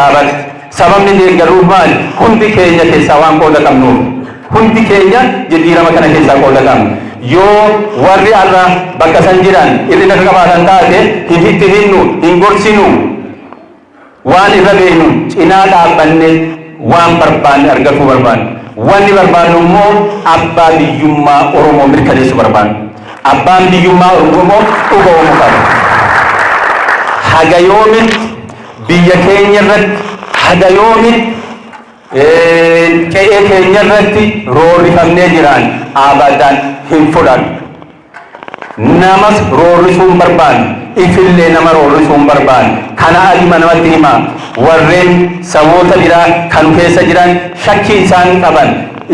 Dhaabatti. Sababni deeggaruuf maali? Hundi keenya keessaa waan qooda qabnuuf. Hundi keenya jijjiirama kana keessaa qooda qabna. Yoo warri har'a bakka san jiran hir'ina akka qabaatan taate, hin itti hinnu, hin gorsinu. Waan irra beeknu cinaa dhaabbanne waan barbaanne argachuu barbaanne. Wanni barbaannu immoo abbaa biyyummaa Oromoo mirkaneessuu barbaanne. Abbaan biyyummaa Oromoo dhugoomuu qaba. Haga yoomitti biyya keenya irratti, haga yoomitti qe'ee keenya irratti roorrifamnee jiraan? Abadan hin fudhannu. Namas roorrisuu hin barbaannu. Ifillee nama roorrisuu hin barbaannu. Kana adima namatti hima. Warreen saboota biraa kan keessa jiran shakkii isaan qaban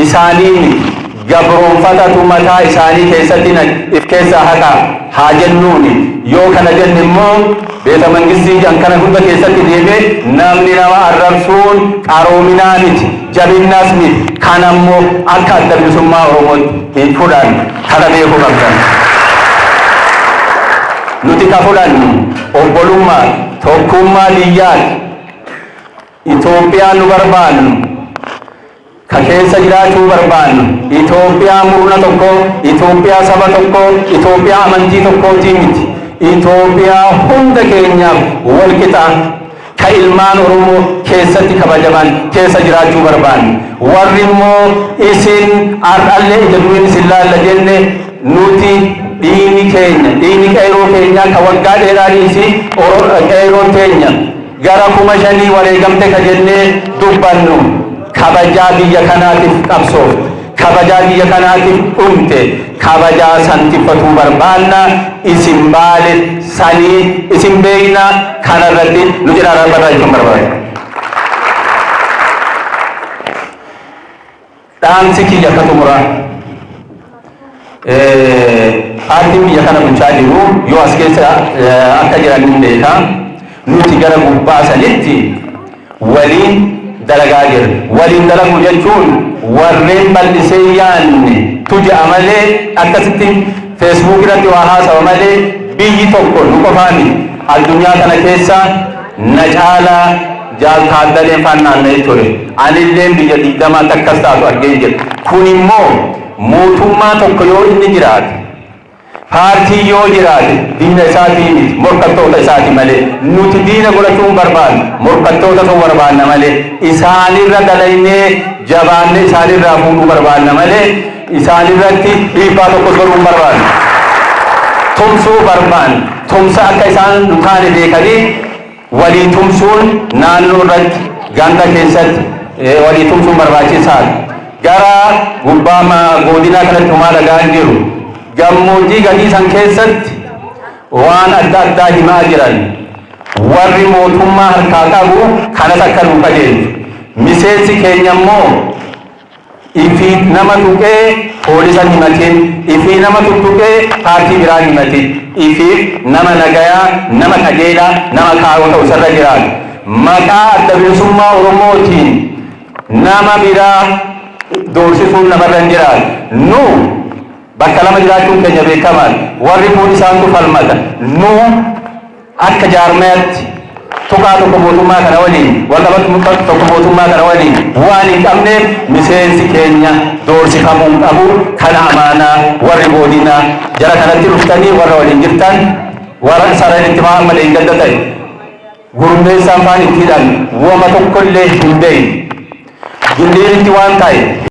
isaanii miti. Gabroonfatatu mataa isaanii keessatti if keessaa haqa haa jennuuni. Yoo kana jenne immoo beeta mangistii jan kana hunda keessatti deemee namni nama arrabsuun qaroominaa miti, jabinnaas miti. Kana immoo akka Adda Bilisummaa Oromootti hin fudhannu. Kana beekuu qabdan. Nuti ka fudhannu obbolummaa, tokkummaa biyyaati. Itoophiyaa nu barbaannu, ka keessa jiraachuu barbaannu Itoophiyaa murna tokko, Itoophiyaa saba tokko, Itoophiyaa amantii tokkootii miti. Itoophiyaa hunda keenyaaf walqixa ka ilmaan Oromoo keessatti kabajaman keessa jiraachuu barbaannu. Warri immoo isin har'allee ija duriin isin laalla jenne, nuti dhiigni keenya, dhiigni qeeroo keenyaa ka waggaa dheeraa dhiisi, qeeroon teenya gara 5,000 wareegamte ka jennee dubbannu kabajaa biyya kanaatiif qabsoofte, kabajaa biyya kanaatiif dhumte, kabajaa santiffatuu barbaanna. Isin Baale sanii isin beekna, kanarratti nu cinaa dhaabbataa jechuun barbaada. Dhaamsi kiyya akka xumuraa, paartiin biyya kana bulchaa jiru yoo as keessa akka jiran hin beeka. Nuti gara gubbaa sanitti waliin dalagaa jirra. Waliin dalaguu jechuun warreen bal'isee yaanne tuja'a malee, akkasitti Facebook irratti waa haasawa malee, biyyi tokko nu qofaa miti. Addunyaa kana keessa na caalaa Jaal Taaddaleen faan naanna'ee ture. Anilleen biyya 20tti akkas taatu argee jira. Kun immoo mootummaa tokko yoo inni jiraate, paartii yoo jiraate, diina isaatii miti, morkattoota isaati malee. Nuti diina godhachuu hin barbaannu, morkattoota ta'uu barbaanna malee. Isaanirra dalaynee jabaanne isaanirraa fuudhuu barbaanna malee isaanirratti dhiibbaa tokkos godhuu hin barbaannu. Tumsuu barbaanna. Tumsa akka isaan nu taane beekanii walii tumsuun naannoo irratti, ganda keessatti walii tumsuun barbaachisaadha. Gara gubbaa godinaa kanatti homaa dhagaan jiru. Gammoojjii gadii san keessatti waan adda addaa himaa jiran. Warri mootummaa harkaa qabu kanas akka nu qajeelchu. Miseensi keenya immoo ifii nama tuqee poolisa himatin, ifii nama tuttuqee paartii biraa himatin. Ifiif nama nagayaa, nama qajeelaa, nama kaaroo ta'u isarra jiraatu. Maqaa Adda Bilisummaa Oromootiin nama biraa doorsisuun namarra hin jiraatu. Nu bakka lama jiraachuun keenya beekamaadha. Warri kun isaantu falmata. Nu akka jaarmayatti tuqaa tokko mootummaa kana waliin walqabatu tokko mootummaa kana waliin waan hin qabneef miseensi keenya doorsifamuu hin qabu. Kana amaanaa warri godinaa jara kanatti dhuftanii warra waliin jirtan, warra sareen itti amma deeggadda ta'e gurmeessaan faan itti hidhan wama tokkollee hin beekne. Gindiritti waan ta'e.